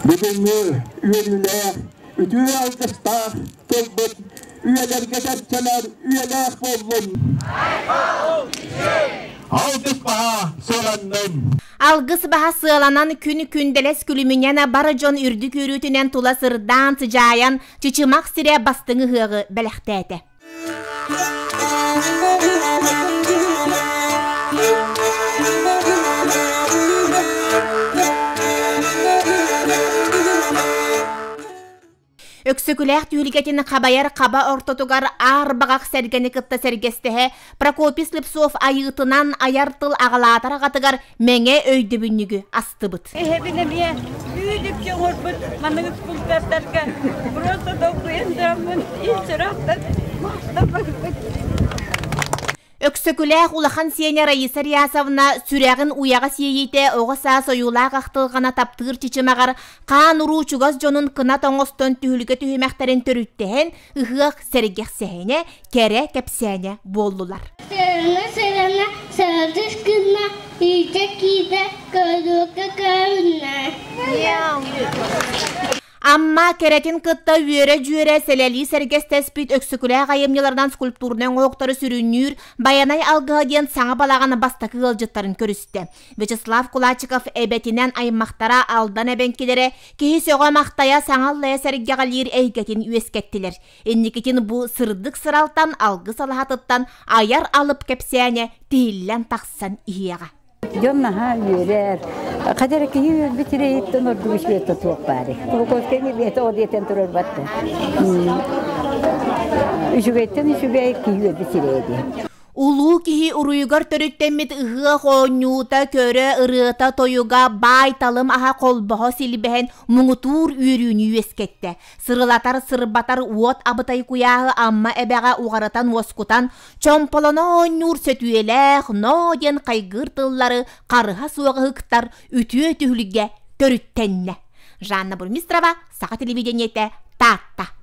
Бүгүҥҥү үөрүүлээх, үтүө алгыстаах тылбыт үйэлэргэ чэрчэлэр үйэлээх буоллун! Алгыс баһа сыаланнын! Алгыс баһа сыаланан күн күндэлэс күлүмүнэн бар дьон үрдүк үөрүүтүнэн тула сырдаан, сыдьаайан, Чычымах сирэ бастыҥ ыһыаҕы бэлэхтээтэ. Өксөкүлээх түһүлгэтин хабайар хаба ортотугар аар баҕах сэргэни кытта сэргэстэһэ Прокопий Слепцов айыытынан айар тыл аҕалаатар аҕатыгар мэҥэ өйдөбүнньүгү астыбыт. Эһэбин эмиэ үүнүкчү оҥорбут маннык скульптордарга просто долгуйан тураммын ис сүрэхтэн махтаммыппын. Өксөкүлээх улахан сиэнэ Раиса Рясовна сүрэҕин уйаҕа сиэйиитэ оҕо саас ойуулаах ахтылҕана таптыыр чычымаҕар хаан уруу чугас дьонун кынат оҥостон түһүлгэ түһүмэхтэрин төрүттэһэн ыһыах сэргэх сэһэнэ, кэрэ кэпсээнэ буоллулар. Сырана-сырана саадыс гына иитэ киирэ көрүөккэ көрүннэ. Амма кэрэтин кытта үөрэ-дьүөрэ сэлэлии сэргэстэспит Өксөкүлээх айымньыларынан скульптурнай оҥоһуктары сүрүннүүр Байанай алгыһа диэн саҥа балаҕан бастакы ыалдьыттарын көрүстэ. Вячеслав Кулачиков эбэтинэн аймахтара Алдан эбэҥкилэрэ киһи сөҕө-махтайа саҥа аллайа сэргэҕэлиир эйгэтин үөскэттилэр. Инникитин бу сырдык сыралтан алгыс алаһатыттан айар алып кэпсээнэ тиһиллэн тахсан иһиэҕэ. Дьон наһаа үөрэр. Хата эрэ киһи үөрбүт сирэйиттэн ордук үчүгэй туох баарый. Кулуковскай бэйэтэ ол диэтэн турар батта. Үчүгэйтэн үчүгэй киһи үөрбүт сирэйэ диэн. Улуу киһи уруйугар төрүттэммит ыһыах оонньуута, көрө, ырыата, тойуга, баай-талым аһа холбоһо силбэһэн муҥутуур үөрүүнү үөскэттэ. Сырылатар, сырбатар уот абытай куйааһы Амма эбэҕэ уҕарытан уоскутан, чомполоно оонньуур сөтүөлээх, ноо диэн хайгыыр тыллары харыһа суох ыһыктар үтүө түһүлгэ төрүттэннэ. Жанна Бурмистрова, Саха телевидениетэ, Таатта.